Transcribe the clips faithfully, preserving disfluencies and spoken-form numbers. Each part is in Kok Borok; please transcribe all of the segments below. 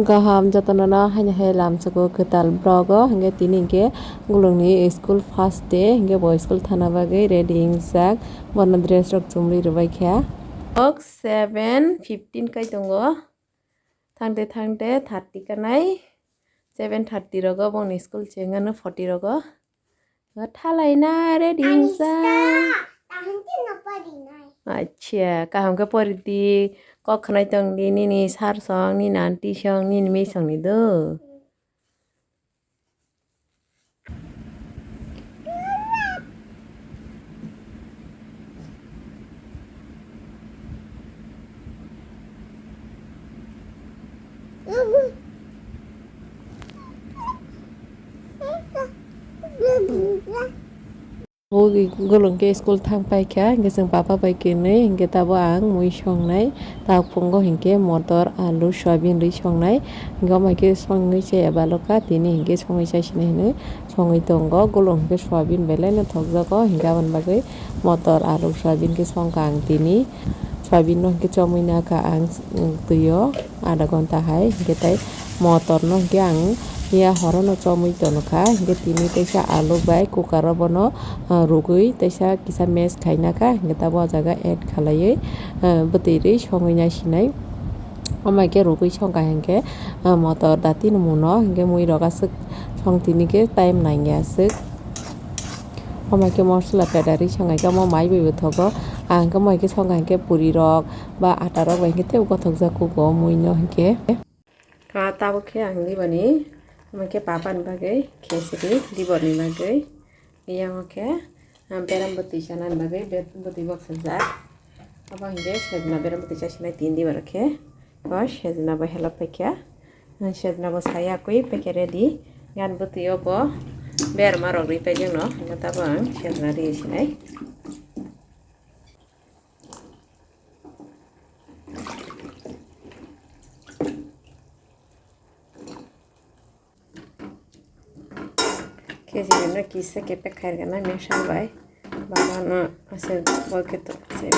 Gaham jotono no haino hai lamsogo kwtal vlog o, hwnkhe tini hwnkhe gulungni school first day, hwnkhe bo school thana bagwi ready wngjak, bono dress rok chumui rwbaikha. Nok seven fifteen kai tongo, thangte thangte thirty kanai, seven thirty rogo bongni school chengano forty rogo. Thalai na ready wngsa. Acha, kaham khe pori di. Kok khwnai tong di, nini sir song, nini aunty song, nini mei song ni do. Bo gulung khe school thang paikha, hwnkhe chwng papa bai kwnwi, hwnkhe tabuk ang mui songnai, tabuk phungo hwnkhe motor, alu, soyabin rwi songnai, hwnkhe omo hai khe songwi chaya balokha, tini hwnkhe songwi chaisinai hinwi. Songwi tongo, gulung hwnkhe soyabin belai no thokjago, hwnkhe aboni bagwi motor, alu, soyabin khe songkha ang tini. Soyabin no hwnkhe chomwi nakha ang, mm, twi o adha ghonta hai, hwnkhe tei motor no hwnkhe ang ya horo no chomwi tonokha, hwnkhe tini teisa alu bai cooker o bono, ah, rwgwi teisa kisa mash khainakha, hwnkhe tabuk o jaga add khalaiwi, ah, bwtwi rwi songwi naisinai. Omo hai khe rwgwi songkha hinkhe, ah, motor dati ni muno hinkhe mui rok aswk song tini khe time nangya aswk. Omo hai khe mosola peda ri song hai khe omo mai bai bo thogo. Ang khe omo hai khe songkha hinkhe puri rok ba ata rok bai hinkhe teibo gothok jak kugo mui no hinkhe. Ah, tabuk khe ang diboni, omo hai khe papa ni bagwi khesiri dibor ni bagwi. Yang o khe, ah, berem bwtwi chanani bagwi be-, bwtwi bok sajak. Abo hinkhe sejna berem bwtwi chasinai tini di oro khe. O sejna bo help paikha. Ah, sejna bo saya kwi paikha ready. Yan bwtwi o bo berma rok ri paijak no. Hwnkhe tabuk ang sejna ri sinai. Khejwi no kisa kepek khairokna mesa bai. Baba no ase bo khe to se.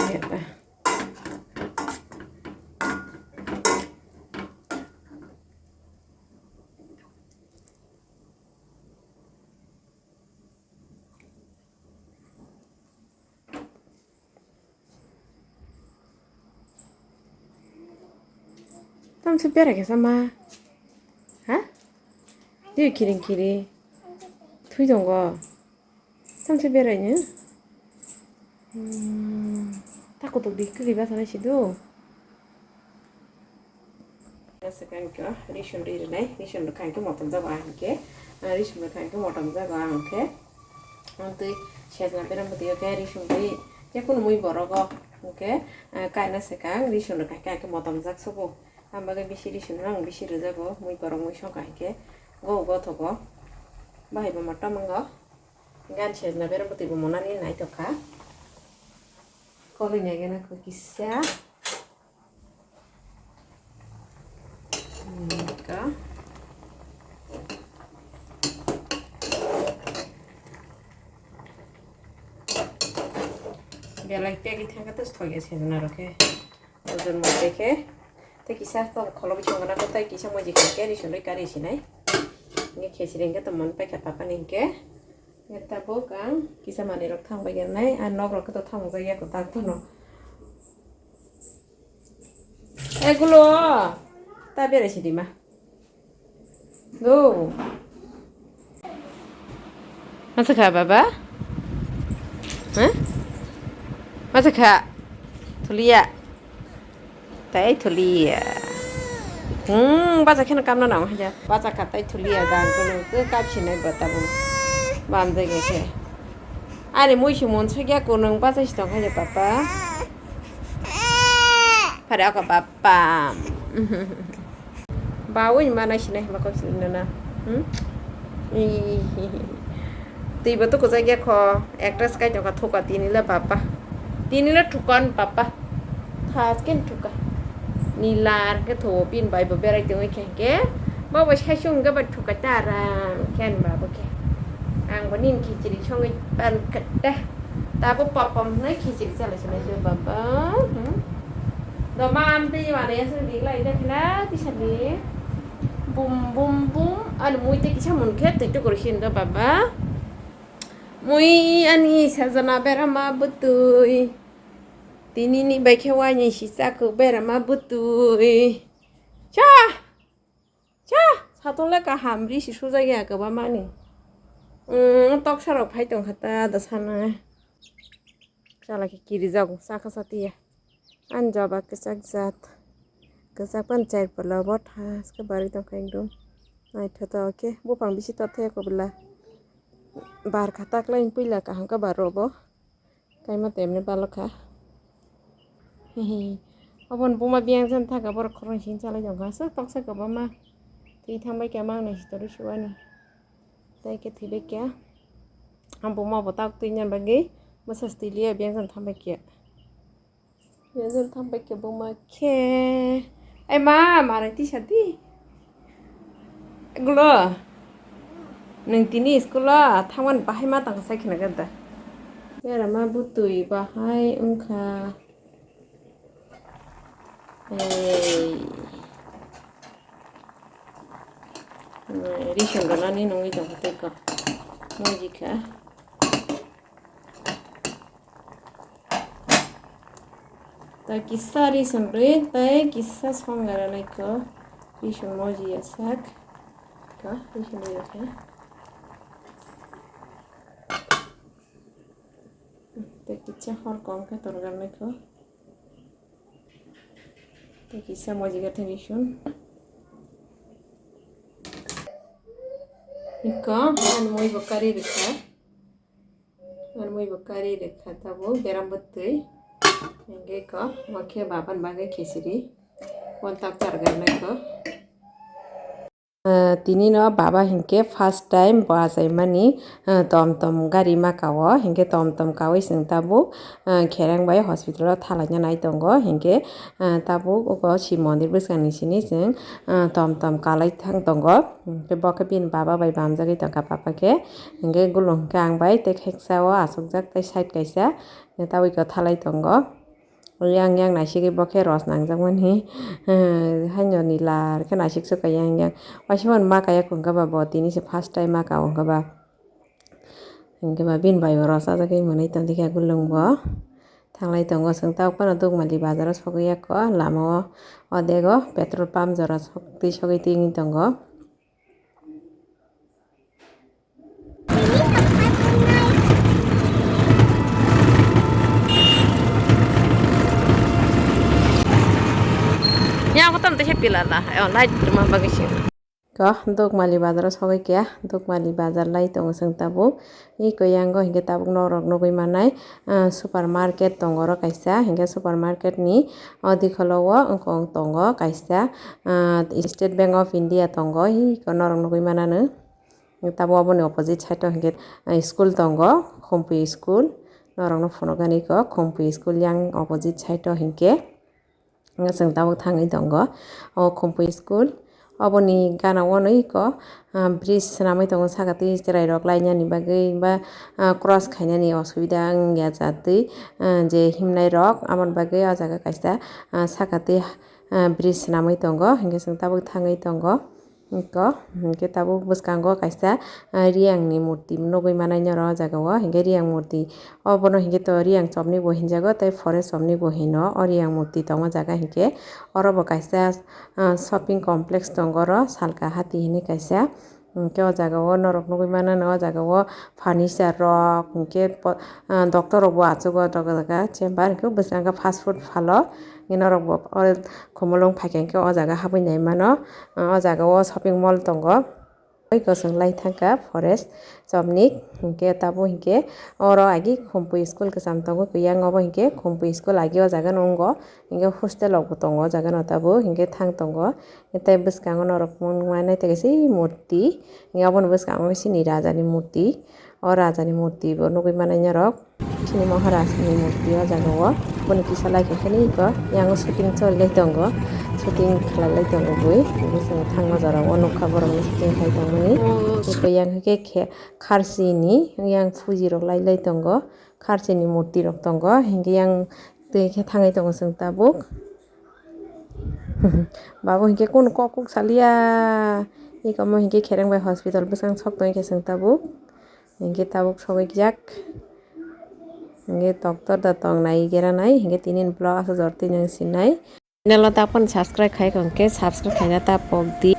Tamse berai khe sama? Ha? Di kiring kiri. Thui tongo. Tamse berai ni. Hmm. Takutuk di kiri ba sana sidu. Swkang khe risun ri rinai, risun rwkha hinkhe motom jago ang hinkhe, ah, risun rwkha hinkhe motom jago ang hinkhe, twi sejna berem bwtwi o khe risun ri, je kunu mui borok o hinkhe, ah, kaina swkang risun rwkha hinkhe motom jak sugo, ang bagwi bisi risun rwkha, ang bisi rwjago, mui borok mui songkha hinkhe go gothogo, bahai bo motom wngo, gan sejna berem bwtwi bo monani naithok kha, koloi nai gana kisa. Ka. Belai tegi thangkhe to thogya sejna rokhe. Ojon mo khe. Tei kisa to kholo bising gana ko tei kisa moji khe khe risun rwi kari sinai. Nge khesiri hwnkhe to mon paikha papa ni hwnkhe. Nge tabuk ang kisa manwi rok thang bai gernai. A nok rok khe to thang jak ya ko tak to no. Egulo ta berai sidi ma. Go. Masa kha baba? Ha? Masa kha? Thulia. Tai thulia. Hmm, bacha kheno kamna nang haja. Bacha kha tai thulia gang kono ke kapsi nai bata bu. Bam jai ge khe. Ani mui si mon sugya kono bacha si tong haja papa. Phare ako papa. Bawi mana sinai hima kok sinina. Hmm? Twi bo tuku jagya kho. Ekta skai tongkha thuka tini le papa. Tini le thukan papa. Thas ken thuka. Nilar ke tho bin bai bo berai tongwi khe ke. Bo bo sai sung ke ba thuka ta aram khen ba bo ke. Ang bo nin khichiri songwi pan kata. Ta bo papa mnai khichiri chala sinai se baba. Hmm? Do mam twi mane sung di lai da khna bisa di. Bum bum bum. Ani mui tei kisa mun khe twi tukur si ndo baba. Mui ani sajana berama bwtwi. Tini ni bai khe waini si chakuk berama bwtwi. Cha! Cha! Satung le kaham ri si sujak ya kwbangma ni. Mm, tok sarok phai tong kha ta da sana. Chala khe kiri jago, saka satiya. Ani joba kwchak jat. Kwchak pan chai pala bo tha, ska bari tong kha ekdom. Naithotok khe, buphang bisi tothe ko bwla. Bar kha taklai puila kaham ka bar robo. Kaima temne balok kha. Hihi. Obon buma biyang jan thaka borok khorang sing chalai jong kha. Sok toksa kwbangma. Twi thang bai kha mang nai sitori suwani. Tai khe thwi bai kha. Ang buma bo tak twi nyan bagwi. Bwsa stiliya biyang jan thang bai kha. Biyang jan thang bai kha buma khe. Ai ma, ma rai tisa di. Gulo. Nwng tini school o thangmani bahai ma tang sai khna gada. Berama bwtwi bahai wngkha. Ei. Ration rwnani nungwi tongkha tei kok. Nungwi kha. Tai kisa ration rwi, tai kisa songa rwnai kok. Ration moji ya sak. Kok, ration rwi kha. Tai kisa hor kong khe torgar nai kok. Tei kisa mojiga thani sun. Iko, ani moi bo kari rikha. Ani moi bo kari rikha tabo beram bwtwi. Hingke iko, mo khe baban bagwi khichiri. Kontak chargar nai ko. Ah, tini no baba hinkhe first time bo achaimani, ah, tom tom gari maka o, hinkhe tom tom kawi chwng tabuk, ah, khereng bai hospital o thalaina nai tongo, hinkhe, ah, tabuk oko Shiv mondir bwskang ni sini chwng, ah, tom tom kalai thang tongo, hinkhe bo khe bini baba bai bamjagwi tongkha papa khe, hinkhe gulung hinkhe ang bai tei kheksa o achukjak tei side kaisa, tabuk eko thalai tongo. Yang yang naisigwi bo khe ros nangjakmani, haino nila khe naisik sukha yang yang. Waisa mano ma kaya kho hwnkhe ba bo tini se first time ma kao hwnkhe ba. Hwnkhe ba bini bai bo ros ajagwi mwnwi tongdi khe gulung bo. Thanglai tongo chwng tabuk phano Dukmali bazaro sogwi ya kho lama o odego petrol pump jora sok twi sogwi twi wngwi tongo. Yang kotor teh pila dah, ayo light rumah bagus ya. Ko Dukmali bazar o sogwi kya, Dukmali bazar lai tongo chwng tabuk. Iko yango hinkhe tabuk norok nugwi manai, ah, supermarket tongo oro kaisa, hinkhe supermarket ni o dikholo o wngkong tongo kaisa, ah, State Bank of India tongo, iko norok nugwi mananw. Tabuk oboni opposite side o hinkhe, ah, school tongo, Khumpui school. Norokno phunukgani iko Khumpui school yang opposite side o hinkhe. Hwnkhe chwng tabuk thangwi tongo o Khumpui school. Oboni gana o nw iko, ah, bridge swnamwi tongo saka twi chwrairok lainani bagwi ba, ah, cross khainani osubida wngya jatwi, ah, je himnairok aboni bagwi o jaga kaisa, ah, saka twi, ah, bridge swnamwi tongo. Hwnkhe chwng tabuk thangwi tongo. Eko, hwnkhe tabuk bwskango kaisa, ah, Riyangni murti nugwi manai norok o jaga o, hinkhe Riyang murti obono hinkhe to Riyang chopni bo hinjago tei Forest chopni bo hino o Riyang murti tongma jaga hinkhe oro bo kaisa, ah, shopping complex tongo oro Salka Hati hinwi kaisa, hinkhe o jaga o norok nugwi manano o jaga o furniture rok hinkhe po-, ah, doctor rok bo achugo o jaga chamber hinkhe bwskango fast food phalo hinkhe norok bo oro. Khumulwng phaikha hinkhe o jaga habwi nai mano, o jaga o shopping mall tongo. Tei kwchwng lai thangkha Forest chopnik hinkhe tabuk hinkhe oro agi Khumpui school kwcham tongo, kwyango bo hinkhe Khumpui school agi o jaga nw wngo, hinkhe hostel rok bo tongo o jaga nw tabuk hinkhe thang tongo. Tei bwskango norok nukmani naithogo se murti, hinkhe aboni bwskango sini raja ni murti, o raja ni murti bo nugwi manai norok. Chini Maharaj ni murti o jaga o, boni kisa lai khe kheno iko yang shooting choli lai tongo, shooting khlai lai tongo bui, bini chwng thangma jora o nukha borok ni shooting khai tongmani. Iko yang khe khe kharsi ni yang fuji rok lai lai tongo, kharsi ni murti rok tongo, hinkhe yang twi khe thangwi tongo chwng tabuk. Babu hinkhe kunu kok kuk saliya. Ikomo hinkhe khereng bai hospital bwsang sok tongwi khe chwng tabuk. Hinkhe tabuk sogwi jak. Hinkhe doctor da tong nai gera nai. Hinkhe tinin vlog aswk jor twi nang sinai. Channel o tapon subscribe khai kong khe subscribe khaina ta pok di.